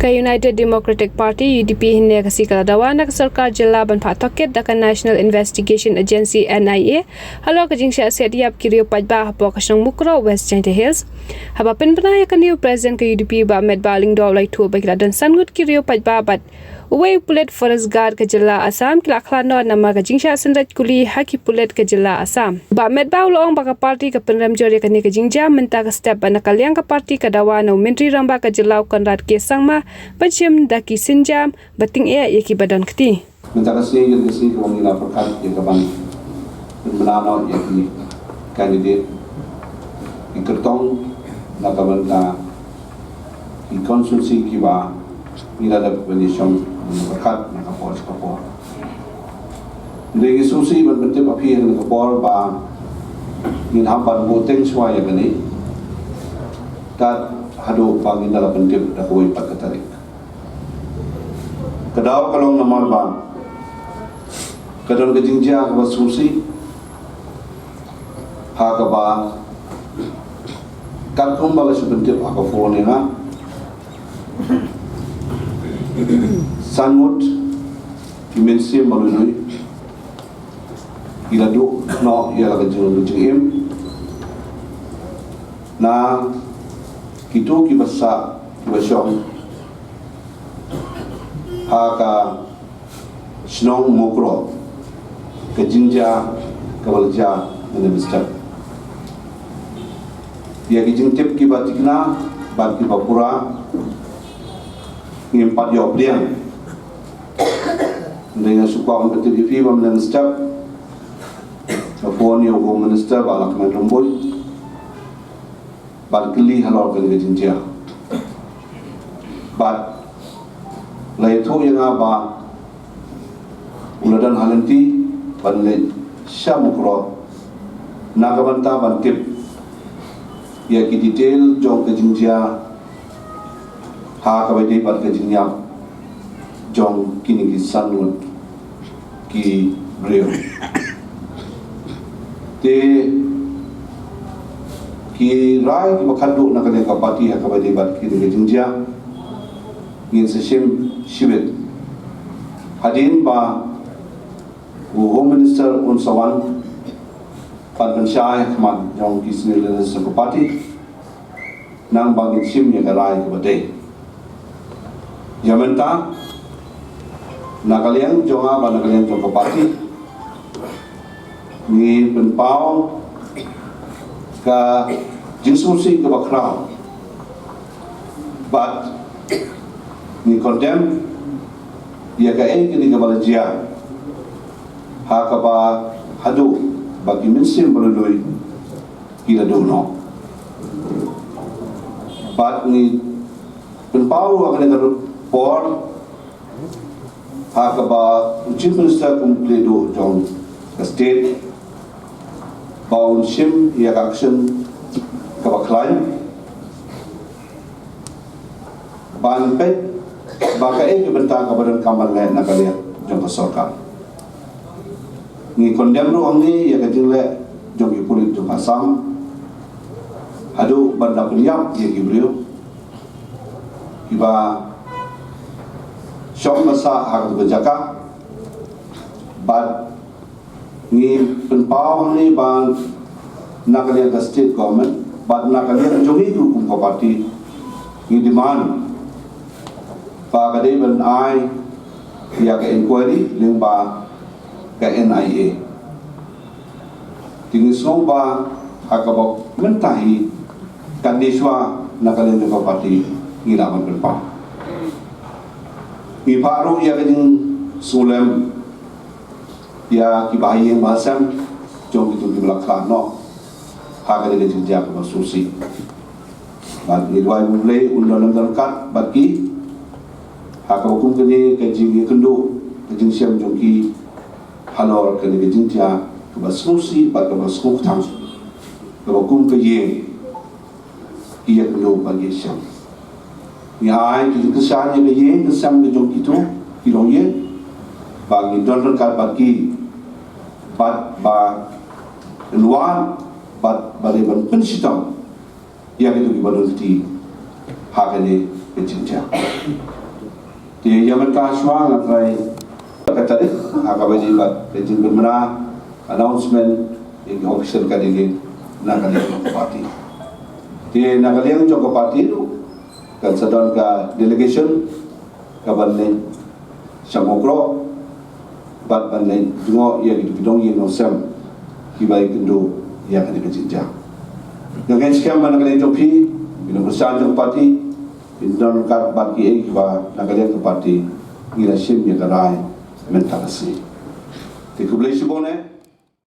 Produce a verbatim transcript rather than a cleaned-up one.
Ka United Democratic Party, U D P, hynne ka sngi ka la dawa na ka sorkar jylla ban phah tohkit da ka National Investigation Agency, N I A, halor ka jingshah siat ïap ki riew paidbah hapoh ka shnong Mukroh, West Jaintia Hills. Haba pynbna ïa kane, u President ka U D P, Bah Metbah Lyngdoh, u la ïathuh ba ki la don san ngut ki riew paidbah bad uwei u pulit Forest Guard ka jylla Assam, ki la khlad noh namar ka jingshah synreit kuli ha ki pulit ka jylla Assam. Bah Metbah u la ong ba ka party ka pynrem jur ïa kane ka jingjia, mynta ka step ba na ka liang ka party ka dawa na u Myntri Rangbah ka jylla, u Conrad K Sangma, ban shim da ki sienjam ba tyngeh ïa kiba don kti. Mynta ka sngi, ïa ka sngi kaba ngi la pyrkhat ïa ka ban pynbna noh ïa ki candidate, ki kyrtong, na ka bynta ki constituency kiba ngi la dep ban ïashong, ban pyrkhat na ka por sha ka por. Hynrei ngi sngewsih ban pyntip ha phi ha kane ka por ba ngin hap ban buh teng shuwa ïa kane, tad haduh ba ngin da la pyntip da kawei pat ka tarik. Ka daw ka long namar ba ka don ka jingjia kaba sngewsih, ha kaba katkum ba la shu pyntip ha ka phone ïa nga, san ngut ki mynsiem ba lui lui ki la duh noh ïa la ka jing, jingim na kito kiba sah, kiba shong ha ka shnong Mukroh, ka jingjia kaba la jia mynne mynstep. Ïa ki jingtip kiba thikna bad kiba pura ngim pat ïoh pdiang. Hynrei nga sngewkwah ban pyntip ïa phi ba mynne mynstep nga phone ïa u Home Minister, Bah Lahkmen Rymbui, bad kylli halor kane ka jingjia. Bad la ïathuh ïa nga ba u la don ha lynti ban leit sha Mukroh na ka bynta ban tip ïa ki detail jong ka jingjia ha kaba ïadei bad ka jingïap jong kine ki san ngut ki briew. Te ki rai kiba khatduh na ka liang ka party ha kaba ïadei bad kine ki jingjia ngin sa shim shibit. Hadien ba u Home Minister un sa wan ban pynshai ha khmat jong ki senior leaders jong ka party, nang ba ngin shim ïa ka rai kaba dei. Ïa mynta, na ka liang jong nga bad na ka liang jong ka party, ngi pynpaw ka jingsngewsih kaba khraw bad ngi condemn ïa kaei kane kaba la jia, ha kaba haduh ba ki mynsiem ba lui lui ki la duh noh. Bad ngi pynpaw ruh ha kane ka por ha kaba u Chief Minister kum u khlieh duh jong ka state ba un shim ïa ka action kaba khlaiñ ban peit ba kaei ka bynta kaba donkam ban leh na ka liang jong ka sorkar. Ngi condemn ruh hangne ïa ka jingleh jong ki pulit jong Assam haduh ban da pynïap ïa ki briew kiba shong ba sah ha katu ka jaka. Bad ngi pynpaw hangne ba na ka liang ka state government bad na ka liang jong ngi ruh kum ka party ngi demand ba ka dei ban ai ïa ka inquiry lyngba ka N I A. Te ngi sngew ba ha kaba mynta hi kan dei shuwa na ka liang jong ka party ngi lah ban pynpaw. Ngi phah ruh ïa ka jingsngewlem ïa ki bahaïing bahasem jong kito kiba la khlad noh ha kane ka jingjia kaba sngewsih. Bad ngi duwai ba U Blei un don lem don ryngkat bad ki ha kaba kum kane ka jingïakynduh ka jingshem jong ki halor kane ka jingjia kaba sngewsih bad kaba sngewkthang kaba kum ka ïing ki ïakynduh bad ki ïashem. Ngi ai ki jingkyrshan ïa ka ïing ka sem ka jong kito ki longïing ba ngin don ryngkat bad ki bad ba ngin wad bad ba dei ban pynshitom ïa kito kiba don kti ha kane ka jingjia. Te ïa mynta shuwa nga trai ka tarik ha kaba ïadei bad ka jingpynbna announcement ïa ki official candidate na ka liang jong ka party. Te na ka liang jong ka party ruh kan sa don ka delegation kaban leit sha Mawkroh bad ban leit jngoh ïa ki nongïing nongsem kiba ïakynduh ïa kane ka jingjia. Nga ngeit skhem ba na ka liang jong phi, ki nongkyrshan jong ka party, phin don ryngkat bad kiei kiba na ka liang ka party ngi la shim ïa ka rai mynta ka sngi. Te khublei shibun eh.